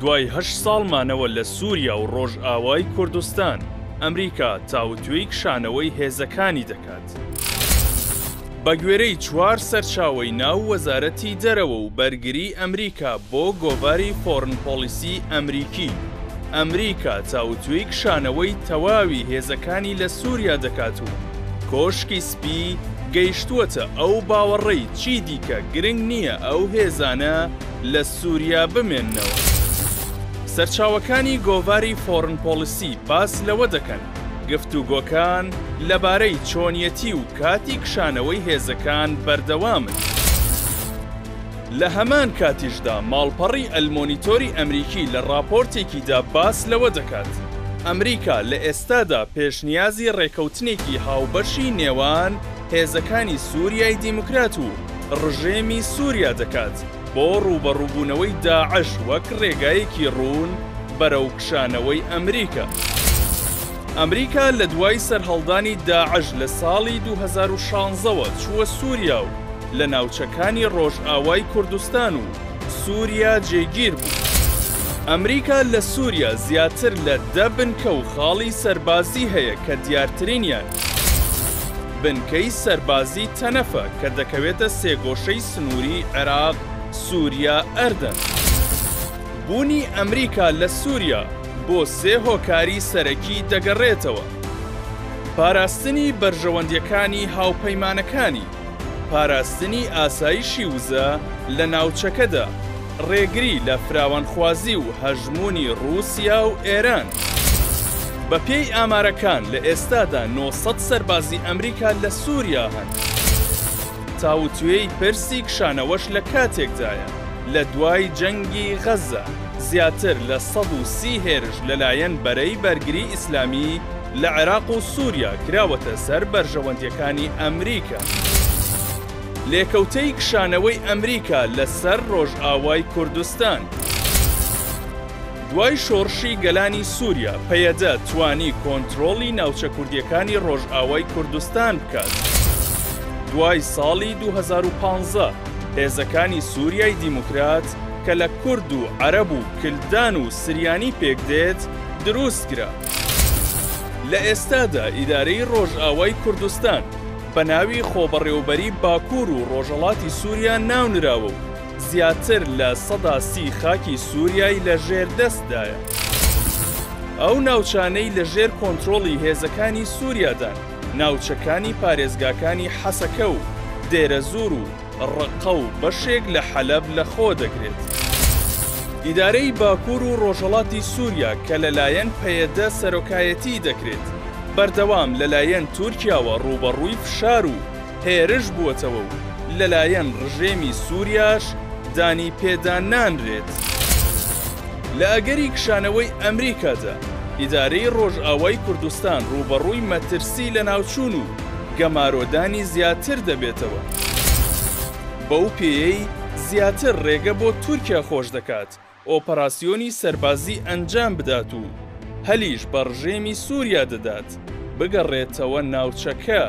دوای هەشت ساڵ مانەوە لە سووریا و ڕۆژئاوای کوردستان، ئەمریکا تاوتوێی کشانەوەی هێزەکانی دەکات. بەگوێرەی چوار سەرچاوەی ناو وەزارەتی دەرەوە و بەرگری ئەمریکا بۆ گۆڤاری فۆرن پۆڵیسی ئەمریکی، ئەمریکا تاوتوێی کشانەوەی تەواوی هێزەکانی لە سووریا دەکات و کۆشکی سپی گەیشتووەتە ئەو باوەڕەی چیدیکە گرنگ نییە ئەو هێزانە لە سووریا بمێننەوە. سەرچاوەکانی گۆڤاری فۆرن پۆڵیسی باس لەوە دەکەن، گفتوگۆکان لەبارەی چۆنیەتی و کاتی کشانەوەی هێزەکان بەردەوامن. لە هەمان کاتیشدا ماڵپەڕی ئەلمۆنیتۆری ئەمریکی لە ڕاپۆرتێکیدا باس لەوە دەکات، ئەمریکا لە ئێستادا پێشنیازی ڕێکەوتنێکی هاوبەشی نێوان هێزەکانی سوریای دیموکرات و ڕژێمی سوریا دەکات بۆ ڕووبەڕووبوونەوەی داعش وەک ڕێگایەکی ڕوون بەرەو کشانەوەی ئەمریکا. ئەمریکا لە دوای سەرهەڵدانی داعش لە ساڵی 2016 وە چووە سوریا و لە ناوچەکانی ڕۆژئاوای کوردستان و سوریا جێگیر بوو. ئەمریکا لە سوریا زیاتر لە دە بنکە و خاڵی سەربازی هەیە کە دیارترینیان بنکەی سەربازی تەنەفە کە دەکەوێتە سێگۆشەی سنووری عێراق، سوریا، ئەردەن. بوونی ئەمریکا لە سوریا بۆ سێ هۆکاری سەرەکی دەگەڕێتەوە، پاراستنی بەرژەوەندییەکانی هاوپەیمانەکانی، پاراستنی ئاسایشی وزە لە ناوچەکەدا، ڕێگری لە فراوانخوازی و هەژموونی ڕووسیا و ئێران. بەپێی ئامارەکان لە ئێستادا 900 سەربازی ئەمریکا لە سووریا هەن. تاوتوێی پرسی کشانەوەش لە کاتێکدایە، لە دوای جەنگی غەززە زیاتر لە 130 هێرش لەلایەن بەرەی بەرگری ئیسلامی لە عێراق و سووریا کراوەتە سەر بەرژەوەندییەکانی ئەمریکا. لێکەوتەی کشانەوەی ئەمریکا لە سەر ڕۆژئاوای کوردستان. دوای شۆڕشی گەلانی سووریا، پەیەدە توانی کۆنترۆڵی ناوچە کوردییەکانی ڕۆژئاوای کوردستان بکات. دوای ساڵی 2015 هێزەکانی سووریای دیموکرات کە لە کورد و عەرەب و کلدان و سریانی پێکدێت، دروستکرا. لە ئێستادا ئیدارەی ڕۆژئاوای کوردستان بە ناوی خۆبەڕێوەبەری باکوور و ڕۆژهەڵاتی سووریا ناونراوە و زیاتر لە 30% خاکی سووریای لە ژێر دەستدایە. ئەو ناوچانەی لە ژێر کۆنترۆڵی هێزەکانی سووریادان، ناوچەکانی پارێزگاکانی حەسەکە و دێرەزوور و ڕەققە و بەشێک لە حەلەب لەخۆ دەگرێت. ئیدارەی باکوور و ڕۆژهەڵاتی سووریا کە لەلایەن پەیەدە سەرۆکایەتیی دەکرێت، بەردەوام لەلایەن تورکیاوە ڕووبەڕووی فشار و هێرش بووەتەوە و لەلایەن ڕژێمی سووریاش دانی پێدا نانرێت. لە ئەگەری کشانەوەی ئەمریکادا، ئیدارەی ڕۆژئاوای کوردستان ڕووبەڕووی مەترسی لەناوچوون و گەمارۆدانی زیاتر دەبێتەوە، بەو پێیەی زیاتر ڕێگە بۆ تورکیا خۆش دەکات ئۆپەراسیۆنی سەربازی ئەنجام بدات و هەلیش بە ڕژێمی سووریا دەدات بگەڕێتەوە ناوچەکە.